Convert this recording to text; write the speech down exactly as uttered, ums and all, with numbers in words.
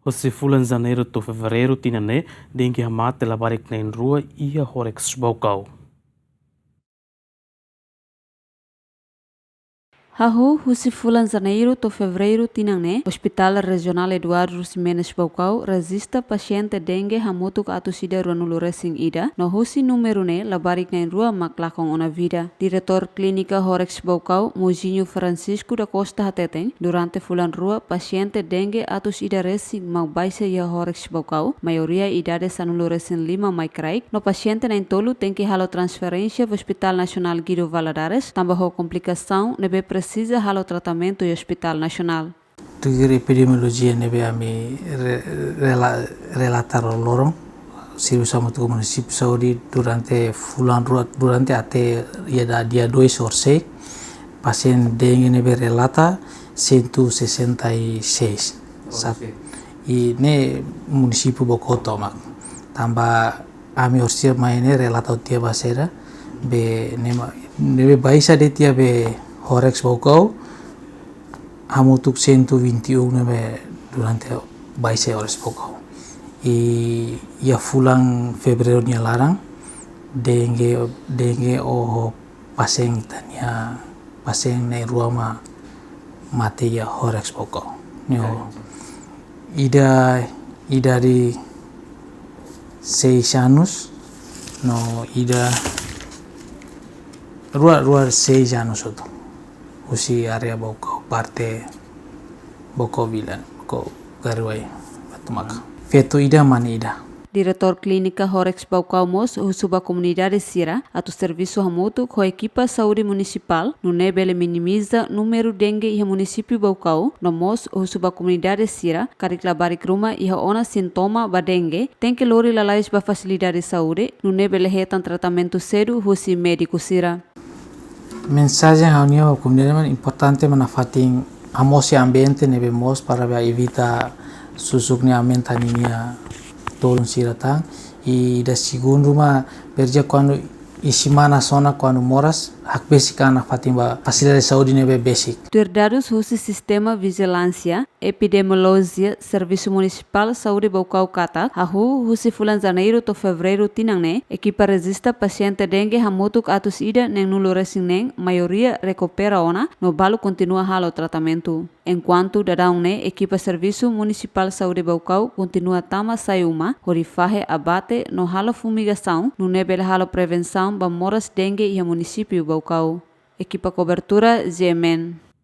Husi fulan Janeiru to'o Fevereiru tinan ne'e, dengue hamate labarik na'in rua iha Horex Baucau. Hahú, husi fulan Janeiru to'o Fevereiru tinan ne'e, Hospital Rejionál Eduardo Ximenes Baucau rejista pasiente dengue hamutuk atus ida ruanulu resin ida, no husi númeru ne'e labarik na'in rua mak lakon ona vida. Diretór Klínika Horex Baucau, Mozinho Francisco da Costa hateten, durante fulan rua pasiente dengue atus ida resin mak baixa iha Horex Baucau, maioria idade sanulu resin lima mai kraik, no pasiente na'in tolu tenke halo transferénsia ba Hospital Nasionál Guido Valadares, tanba ho komplikasaun ne'ebé presiza halo tratamentu iha Hospital Nasionál. Tuir epidemiolojia ne'ebé ami re-, rela-, relata loron-loron, servisu hamutuk ho munisípiu saúde durante fulan rua, durante até iha da-, dia dois horisehik, pasiente dengue ne'ebé relata cento e sessenta e seis. Sat-, i ne'e munisípiu Baucau tomak. Tanba ami horisehik mai ne'e relata tiha ba sira, be ne'e mak, ne'ebé baixa de'it iha be Horex Baucau, hamutuk cento e vinte e um ne'ebé durante baixa Horex Baucau. I iha fulan Fevereiru nia laran, dengue, dengue oho pasiente ita-nia, pasiente na'in rua mak mate iha Horex Baucau. Nyo, ida, ida de seis anos, no ida rua, rua seis anos hotu. Husi área Baucau, parte Baucau Vila, Baucau Gariuai, Batumaka. Feto ida, mane ida. Diretór Klínika Horex Baucau mós husu ba komunidade sira atu servisu hamutuk ho ekipa saúde munisipál, nune'e bele minimiza númeru dengue iha munisípiu Baucau, no mós husu ba komunidade sira karik labarik ruma iha ona sintoma ba dengue, tenke lori lalais ba fasilidade saúde, nune'e bele hetan tratamentu sedu husi médiku sira. Mensajen ha'u-nian ba komunidade mak importante mak nafatin hamoos iha ambiente ne'ebé moos para bele evita susuk ne'e aumenta ninia tolun sira tan. I ida segundu mak perja kuandu iha semana sona kuandu moras hakbesik an nafatin ba fasilidade saúde ne'ebé besik. Tuir dadus husi Sistema Vijilánsia Epidemiolojia Servisu Munisipál Saúde Baucau katak, hahú husi fulan Janeiru to'o Fevereiru tinan ne'e, ekipa rejista pasiente dengue hamutuk atus ida neenulu resin neen, maioria rekupera ona, no balu kontinua halo tratamentu. Enkuantu daudaun ne'e, ekipa Servisu Munisipál Saúde Baucau kontinua tama sai uma, hodi fahe abate no halo fumigasaun, nune'e bele halo prevensaun ba moras dengue iha munisípiu Baucau. Ekipa kobertura, G M N.